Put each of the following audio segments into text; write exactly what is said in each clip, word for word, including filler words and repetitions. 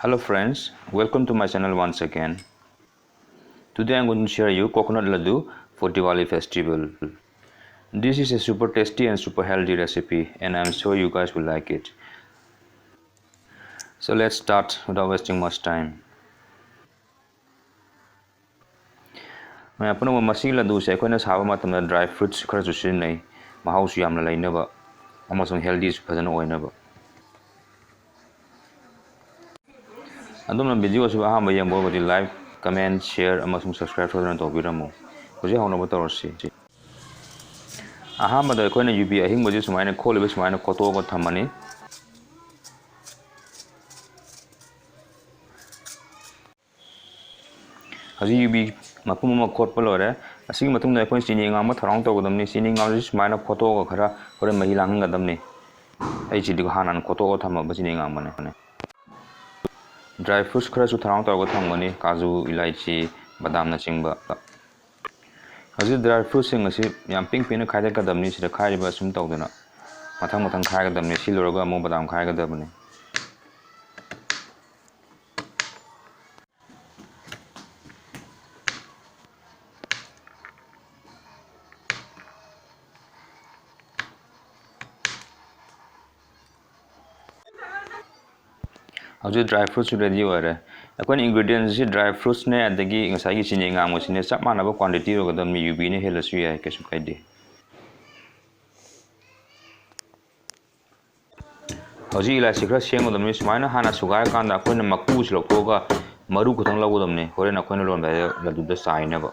Hello friends, welcome to my channel once again. Today I'm going to share you coconut laddu for Diwali festival. This is a super tasty and super healthy recipe and I'm sure you guys will like it. So let's start without wasting much time. ꯃꯌꯥꯝ ꯄꯨꯝꯅꯃꯛ, ꯃꯁꯤꯒꯤ ꯂꯗꯨꯁꯦ ꯑꯩꯈꯣꯏꯅ ꯁꯥꯕ ꯃꯇꯝꯗ dry fruits ꯈꯔꯁꯨ ꯁꯤꯖꯤꯟꯅꯩ, ꯃꯍꯥꯎꯁꯨ ꯌꯥꯝꯅ ꯂꯩꯅꯕ ꯑꯃꯁꯨꯡ healthyꯁꯨ ꯐꯖꯅ ꯑꯣꯏꯅꯕ꯫ ꯑꯗꯣꯝꯅ video ꯑꯁꯤꯕꯨ ꯑꯍꯥꯟꯕ ꯌꯦꯡꯕ ꯑꯣꯏꯔꯒꯗꯤ like, comment, share ꯑꯃꯁꯨꯡ subscribe ꯁꯣꯏꯗꯅ ꯇꯧꯕꯤꯔꯝꯃꯨ꯫ ꯍꯧꯖꯤꯛ ꯍꯧꯅꯕ ꯇꯧꯔꯁꯤ꯫ ꯑꯍꯥꯟꯕꯗ ꯑꯩꯈꯣꯏꯅ ꯌꯨꯕꯤ ꯑꯍꯤꯡꯕꯁꯤ ꯁꯨꯃꯥꯏꯅ ꯈꯣꯠꯂꯤꯕ ꯁꯨꯃꯥꯏꯅ ꯈꯣꯠꯇꯣꯛꯑꯒ ꯊꯝꯃꯅꯤ꯫ ꯍꯧꯖꯤꯛ ꯌꯨꯕꯤ ꯃꯄꯨꯝ ꯑꯃ ꯈꯣꯠꯄ ꯂꯣꯏꯔꯦ꯫ ꯑꯁꯤꯒꯤ ꯃꯇꯨꯡꯗ ꯑꯩꯈꯣꯏꯅ ꯆꯤꯅꯤ ꯑꯉꯥꯡꯕ ꯊꯧꯔꯥꯡ ꯇꯧꯒꯗꯕꯅꯤ꯫ ꯆꯤꯅꯤ ꯑꯉꯥꯡꯕꯁꯤ ꯁꯨꯃꯥꯏꯅ ꯈꯣꯠꯇꯣꯛꯑꯒ ꯈꯔ ꯍꯣꯔꯦꯟ ꯃꯍꯤ ꯂꯥꯡꯍꯟꯒꯗꯕꯅꯤ꯫ ꯑꯩ ꯆꯤꯅꯤ ꯍꯥꯟꯅ ꯈꯣꯠꯇꯣꯛꯑꯒ ꯊꯝꯃꯕ ꯆꯤꯅꯤ ꯑꯉꯥꯡꯕꯅꯦ꯫ Dry fruits ꯈꯔꯁꯨ ꯊꯧꯔꯥꯡ ꯇꯧꯔꯒ ꯊꯝꯒꯅꯤ, ꯀꯥꯖꯨ, ꯏꯂꯥꯏꯆꯤ, ꯕꯗꯥꯝꯅꯆꯤꯡꯕ꯫ ꯍꯧꯖꯤꯛ dry fruitsꯁꯤꯡ ꯑꯁꯤ ꯌꯥꯝ ꯄꯤꯡ ꯄꯤꯡꯅ ꯈꯥꯏꯗꯠꯀꯗꯕꯅꯤ꯫ ꯁꯤꯗ ꯈꯥꯏꯔꯤꯕ ꯑꯁꯨꯝ ꯇꯧꯗꯅ ꯃꯊꯪ ꯃꯊꯪ ꯈꯥꯏꯒꯗꯕꯅꯤ꯫ ꯁꯤ ꯂꯣꯏꯔꯒ ꯑꯃꯨꯛ ꯕꯗꯥꯝ ꯈꯥꯏꯒꯗꯕꯅꯤ꯫ ꯍꯧꯖꯤꯛ dry fruitsꯁꯨ ready ꯑꯣꯏꯔꯦ꯫ ꯑꯩꯈꯣꯏꯅ ingredientsꯁꯤ dry fruitsꯅꯦ ꯑꯗꯒꯤ ꯉꯁꯥꯏꯒꯤ ꯆꯤꯅꯤ ꯉꯥꯡꯕꯁꯤꯅꯦ ꯆꯞ ꯃꯥꯟꯅꯕ quantityꯗ ꯑꯣꯏꯒꯗꯕꯅꯤ, ꯌꯨꯕꯤꯅ ꯍꯦꯜꯂꯁꯨ ꯌꯥꯏ, ꯀꯩꯁꯨ ꯀꯥꯏꯗꯦ꯫ ꯍꯧꯖꯤꯛ ꯏꯂꯥꯏꯆꯤ ꯈꯔ ꯁꯦꯝꯒꯗꯕꯅꯤ꯫ ꯁꯨꯃꯥꯏꯅ ꯍꯥꯟꯅ ꯁꯨꯒꯥꯏꯔꯀꯥꯟꯗ ꯑꯩꯈꯣꯏꯅ ꯃꯀꯨꯁꯤ ꯂꯧꯊꯣꯛꯑꯒ ꯃꯔꯨ ꯈꯛꯇꯪ ꯂꯧꯒꯗꯕꯅꯤ, ꯍꯣꯔꯦꯟ ꯑꯩꯈꯣꯏꯅ ꯂꯣꯟꯕꯗ ꯂꯗꯨꯗ ꯆꯥꯏꯅꯕ꯫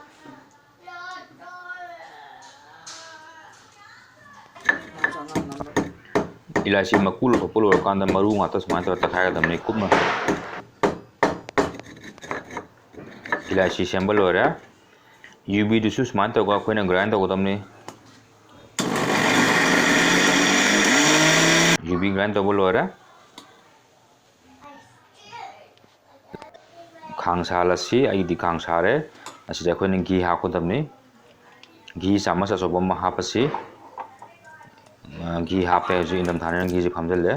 ꯏꯂꯥꯏꯆꯤ ꯃꯀꯨ ꯂꯧꯊꯣꯛꯄ ꯂꯣꯏꯔꯀꯥꯟꯗ ꯃꯔꯨ ꯉꯥꯛꯇ ꯁꯨꯃꯥꯏꯅ ꯇꯧꯔ ꯇꯛꯈꯥꯏꯒꯗꯕꯅꯤ ꯀꯨꯞꯅ꯫ ꯏꯂꯥꯏꯆꯤ ꯁꯦꯝꯕ ꯂꯣꯏꯔꯦ꯫ ꯌꯨꯕꯤꯗꯨꯁꯨ ꯁꯨꯃꯥꯏꯅ ꯇꯧꯔꯒ ꯑꯩꯈꯣꯏꯅ grind ꯇꯧꯒꯗꯕꯅꯤ꯫ ꯌꯨꯕꯤ grind ꯇꯧꯕ ꯂꯣꯏꯔꯦ꯫ ꯈꯥꯡ ꯁꯥꯍꯜꯂꯁꯤ꯫ ꯑꯩꯒꯤꯗꯤ ꯈꯥꯡ ꯁꯥꯔꯦ꯫ ꯑꯁꯤꯗ ꯑꯩꯈꯣꯏꯅ ꯘꯤ ꯍꯥꯞꯀꯗꯕꯅꯤ꯫ ꯘꯤ ꯆꯥꯃꯁ ꯑꯆꯧꯕ ꯑꯃ ꯍꯥꯞꯄꯁꯤ꯫ ꯑ, ꯘꯤ ꯍꯥꯞꯄꯦ꯫ ꯍꯧꯖꯤꯛ ꯏꯪꯊꯝꯊꯥꯅꯤꯅ ꯘꯤꯁꯦ ꯐꯝꯖꯤꯜꯂꯦ꯫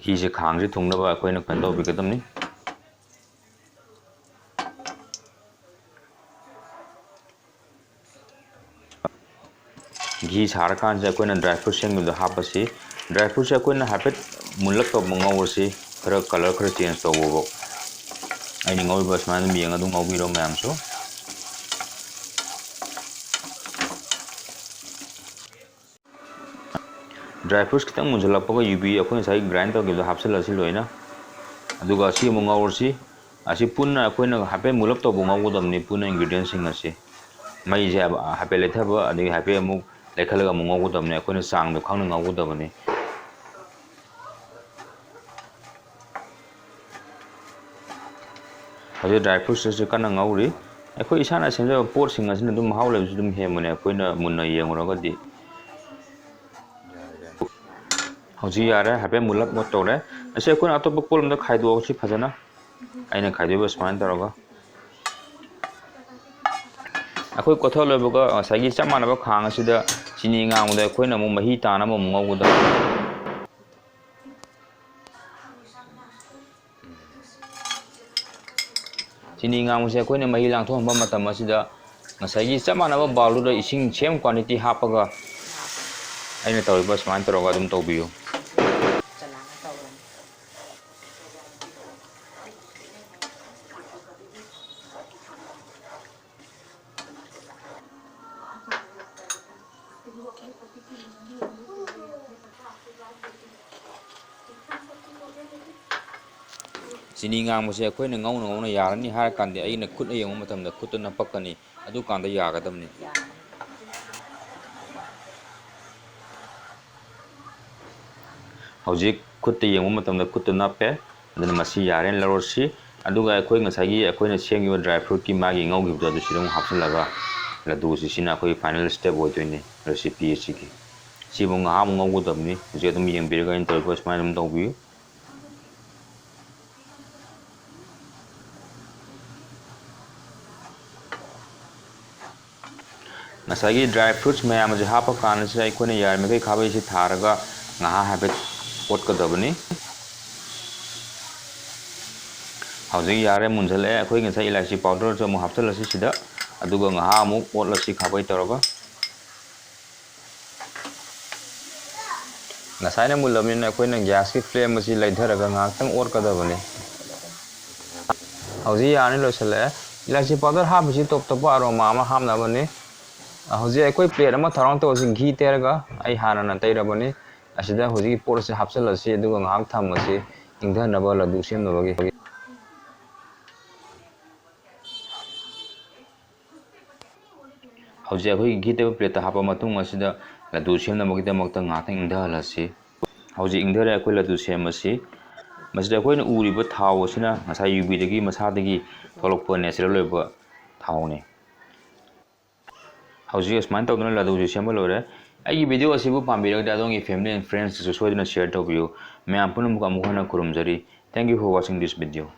ꯘꯤꯁꯦ ꯈꯥꯡꯁꯦ ꯊꯨꯡꯅꯕ ꯑꯩꯈꯣꯏꯅ ꯀꯩꯅꯣ ꯇꯧꯕꯤꯒꯗꯕꯅꯤ꯫ ꯘꯤ ꯁꯥꯔꯀꯥꯟꯁꯤꯗ ꯑꯩꯈꯣꯏꯅ dry fruit ꯁꯦꯝꯈꯤꯕꯗꯣ ꯍꯥꯞꯄꯁꯤ꯫ Dry fruitꯁꯦ ꯑꯩꯈꯣꯏꯅ ꯍꯥꯏꯐꯦꯠ ꯃꯨꯜꯂꯞ ꯇꯧꯕ ꯉꯧꯔꯁꯤ, ꯈꯔ colour ꯈꯔ change ꯇꯧꯕꯐꯥꯎ꯫ ꯑꯩꯅ ꯉꯧꯔꯤꯕ ꯁꯨꯃꯥꯏꯅ ꯑꯗꯨꯝ ꯌꯦꯡꯉ ꯑꯗꯨꯝ ꯉꯧꯕꯤꯔꯣ ꯃꯌꯥꯝꯁꯨ꯫ Dry fruits ꯈꯤꯇꯪ ꯃꯨꯟꯁꯤꯜꯂꯛꯄꯒ ꯌꯨꯕꯤ ꯑꯩꯈꯣꯏ ꯉꯁꯥꯏ grind ꯇꯧꯈꯤꯕꯗꯣ ꯍꯥꯞꯆꯤꯜꯂꯁꯤ ꯂꯣꯏꯅ꯫ ꯑꯗꯨꯒ ꯑꯁꯤ ꯑꯃꯨꯛ ꯉꯧꯔꯁꯤ꯫ ꯑꯁꯤ ꯄꯨꯟꯅ ꯑꯩꯈꯣꯏꯅ ꯍꯥꯏꯐꯦꯠ ꯃꯨꯜꯂꯞ ꯇꯧꯕ ꯉꯧꯒꯗꯕꯅꯤ, ꯄꯨꯟꯅ ingredientꯁꯤꯡ ꯑꯁꯤ꯫ ꯃꯩꯁꯦ ꯍꯥꯏꯐꯦꯠ ꯂꯩꯊꯕ, ꯑꯗꯒꯤ ꯍꯥꯏꯐꯦꯠ ꯑꯃꯨꯛ ꯂꯩꯈꯠꯂꯒ ꯑꯃꯨꯛ ꯉꯧꯒꯗꯕꯅꯤ꯫ ꯑꯩꯈꯣꯏꯅ ꯆꯥꯡꯗꯣ ꯈꯪꯅ ꯉꯧꯒꯗꯕꯅꯤ꯫ ꯍꯧꯖꯤꯛ dry fruitsꯇꯁꯨ ꯀꯟꯅ ꯉꯧꯔꯤ꯫ ꯑꯩꯈꯣꯏ ꯏꯁꯥꯅ ꯁꯦꯝꯖꯕ ꯄꯣꯠꯁꯤꯡ ꯑꯁꯤꯅ ꯑꯗꯨꯝ ꯃꯍꯥꯎ ꯂꯩꯕꯁꯨ ꯑꯗꯨꯝ ꯍꯦꯟꯕꯅꯦ, ꯑꯩꯈꯣꯏꯅ ꯃꯨꯟꯅ ꯌꯦꯡꯉꯨꯔꯒꯗꯤ꯫ ꯍꯧꯖꯤꯛ ꯌꯥꯔꯦ, ꯍꯥꯏꯐꯦꯠ ꯃꯨꯜꯂꯞ ꯃꯨꯠ ꯇꯧꯔꯦ꯫ ꯑꯁꯤ ꯑꯩꯈꯣꯏꯅ ꯑꯇꯣꯞꯄ ꯀꯣꯜ ꯑꯃꯗ ꯈꯥꯏꯗꯣꯛꯑꯁꯤ ꯐꯖꯅ꯫ ꯑꯩꯅ ꯈꯥꯏꯗꯣꯛꯏꯕ ꯁꯨꯃꯥꯏꯅ ꯇꯧꯔꯒ꯫ ꯑꯩꯈꯣꯏ ꯀꯣꯊꯣꯛ ꯂꯣꯏꯕꯒ ꯉꯁꯥꯏꯒꯤ ꯆꯞ ꯃꯥꯟꯅꯕ ꯈꯥꯡ ꯑꯁꯤꯗ ꯆꯤꯅꯤ ꯉꯥꯡꯕꯗ ꯑꯩꯈꯣꯏꯅ ꯑꯃꯨꯛ ꯃꯍꯤ ꯇꯥꯅꯕ ꯑꯃꯨꯛ ꯉꯧꯒꯗꯕ꯫ ꯆꯤꯅꯤ ꯉꯥꯡꯕꯁꯦ ꯑꯩꯈꯣꯏꯅ ꯃꯍꯤ ꯂꯥꯡꯊꯣꯛꯍꯟꯕ ꯃꯇꯝ ꯑꯁꯤꯗ ꯉꯁꯥꯏꯒꯤ ꯆꯞ ꯃꯥꯟꯅꯕ bowlꯗꯨꯗ ꯏꯁꯤꯡ same quantity ꯍꯥꯞꯄꯒ ꯑꯩꯅ ꯇꯧꯔꯤꯕ ꯁꯨꯃꯥꯏꯅ ꯇꯧꯔꯒ ꯑꯗꯨꯝ ꯇꯧꯕꯤꯌꯨ꯫ ꯆꯤꯅꯤ ꯉꯥꯡꯕꯁꯦ ꯑꯩꯈꯣꯏꯅ ꯉꯧꯅ ꯉꯧꯅ ꯌꯥꯔꯅꯤ ꯍꯥꯏꯔꯀꯥꯟꯗ ꯑꯩꯅ ꯈꯨꯠꯅ ꯌꯦꯡꯕ ꯃꯇꯝꯗ ꯈꯨꯠꯇ ꯅꯞꯄꯛꯀꯅꯤ, ꯑꯗꯨꯀꯥꯟꯗ ꯌꯥꯒꯗꯕꯅꯤ꯫ ꯍꯧꯖꯤꯛ ꯈꯨꯠꯇ ꯌꯦꯡꯕ ꯃꯇꯝꯗ ꯈꯨꯠꯇ ꯅꯞꯄꯦ, ꯑꯗꯨꯅ ꯃꯁꯤ ꯌꯥꯔꯦꯅ ꯂꯧꯔꯁꯤ꯫ ꯑꯗꯨꯒ ꯑꯩꯈꯣꯏ ꯉꯁꯥꯏꯒꯤ ꯑꯩꯈꯣꯏꯅ ꯁꯦꯝꯈꯤꯕ dry fruitꯀꯤ ꯃꯥꯒꯤ ꯉꯧꯈꯤꯕꯗꯣ ꯑꯗꯨ ꯁꯤꯗ ꯑꯃꯨꯛ ꯍꯥꯞꯆꯤꯜꯂꯒ ꯂꯗꯨꯁꯤ, ꯁꯤꯅ ꯑꯩꯈꯣꯏꯒꯤ final step ꯑꯣꯏꯗꯣꯏꯅꯤ recipe ꯑꯁꯤꯒꯤ꯫ ꯁꯤꯕꯨ ꯉꯥꯏꯍꯥꯛ ꯑꯃꯨꯛ ꯉꯧꯒꯗꯕꯅꯤ꯫ ꯍꯧꯖꯤꯛ ꯑꯗꯨꯝ ꯌꯦꯡꯕꯤꯔꯒ ꯑꯩꯅ ꯇꯧꯔꯤꯕ ꯁꯨꯃꯥꯏꯅ ꯑꯗꯨꯝ ꯇꯧꯕꯤꯌꯨ꯫ ꯉꯁꯥꯏꯒꯤ dry fruits ꯃꯌꯥꯝ ꯑꯁꯤ ꯍꯥꯞꯄ ꯀꯥꯟꯗꯁꯤꯗ ꯑꯩꯈꯣꯏꯅ ꯌꯥꯔꯤꯃꯈꯩ ꯈꯥꯕꯩꯁꯤ ꯊꯥꯔꯒ ꯉꯥꯏꯍꯥꯛ ꯍꯥꯏꯐꯦꯠ ꯑꯣꯠꯀꯗꯕꯅꯤ꯫ ꯍꯧꯖꯤꯛ ꯌꯥꯔꯦ, ꯃꯨꯟꯖꯜꯂꯛꯑꯦ꯫ ꯑꯩꯈꯣꯏ ꯉꯁꯥꯏ ꯏꯂꯥꯏꯆꯤ powderꯁꯨ ꯑꯃꯨꯛ ꯍꯥꯞꯆꯤꯜꯂꯁꯤ ꯁꯤꯗ, ꯑꯗꯨꯒ ꯉꯥꯏꯍꯥꯛ ꯑꯃꯨꯛ ꯑꯣꯠꯂꯁꯤ ꯈꯥꯕꯩ ꯇꯧꯔꯒ꯫ ꯉꯁꯥꯏꯅ ꯃꯨꯜꯂꯕꯅꯤꯅ ꯑꯩꯈꯣꯏꯅ gasꯀꯤ flame ꯑꯁꯤ ꯂꯩꯊꯔꯒ ꯉꯥꯏꯍꯥꯛꯇꯪ ꯑꯣꯠꯀꯗꯕꯅꯤ꯫ ꯍꯧꯖꯤꯛ ꯌꯥꯔꯅꯤ, ꯂꯣꯏꯁꯤꯜꯂꯛꯑꯦ꯫ ꯏꯂꯥꯏꯆꯤ powder ꯍꯥꯞꯄꯤꯁꯤ ꯇꯣꯞ ꯇꯣꯞꯄ aroma ꯑꯃ ꯍꯥꯞꯅꯕꯅꯤ꯫ ꯍꯧꯖꯤꯛ ꯑꯩꯈꯣꯏ plate ꯑꯃ ꯊꯧꯔꯥꯡ ꯇꯧꯔꯁꯤ꯫ ꯘꯤ ꯇꯩꯔꯒ ꯑꯩ ꯍꯥꯟꯅꯅ ꯇꯩꯔꯕꯅꯤ꯫ ꯑꯁꯤꯗ ꯍꯧꯖꯤꯛꯀꯤ ꯄꯣꯠ ꯑꯁꯤ ꯍꯥꯞꯆꯤꯜꯂꯁꯤ, ꯑꯗꯨꯒ ꯉꯥꯏꯍꯥꯛ ꯊꯝꯃꯁꯤ ꯏꯪꯊꯅꯕ ꯂꯗꯨ ꯁꯦꯝꯅꯕꯒꯤ꯫ ꯍꯧꯖꯤꯛ ꯑꯩꯈꯣꯏꯒꯤ ꯘꯤ ꯇꯩꯕ plateꯇ ꯍꯥꯞꯄ ꯃꯇꯨꯡ ꯑꯁꯤꯗ ꯂꯗꯨ ꯁꯦꯝꯅꯕꯒꯤꯗꯃꯛꯇ ꯉꯥꯏꯍꯥꯛꯇꯪ ꯏꯪꯊꯍꯜꯂꯁꯤ꯫ ꯍꯧꯖꯤꯛ ꯏꯪꯊꯔꯦ, ꯑꯩꯈꯣꯏ ꯂꯗꯨ ꯁꯦꯝꯕꯁꯤ꯫ ꯃꯁꯤꯗ ꯑꯩꯈꯣꯏꯅ ꯎꯔꯤꯕ ꯊꯥꯎ ꯑꯁꯤꯅ ꯉꯁꯥꯏ ꯌꯨꯕꯤꯗꯒꯤ ꯃꯁꯥꯗꯒꯤ ꯊꯣꯛꯂꯛꯄ natural ꯑꯣꯏꯕ ꯊꯥꯎꯅꯤ꯫ ꯍꯧꯖꯤꯛ ꯑꯁꯨꯃꯥꯏꯅ ꯇꯧꯗꯅ ꯂꯗꯨꯁꯤ ꯁꯦꯝꯕ ꯂꯣꯏꯔꯦ꯫ ꯑꯩꯒꯤ video ꯑꯁꯤꯕꯨ ꯄꯥꯝꯕꯤꯔꯒꯗꯤ ꯑꯗꯣꯝꯒꯤ family and friendsꯇꯁꯨ ꯁꯣꯏꯗꯅ share ꯇꯧꯕꯤꯌꯨ꯫ ꯃꯌꯥꯝ ꯄꯨꯝꯅꯃꯛ ꯑꯃꯨꯛ ꯍꯟꯅ ꯈꯨꯔꯨꯝꯖꯔꯤ꯫ Thank you for watching this video.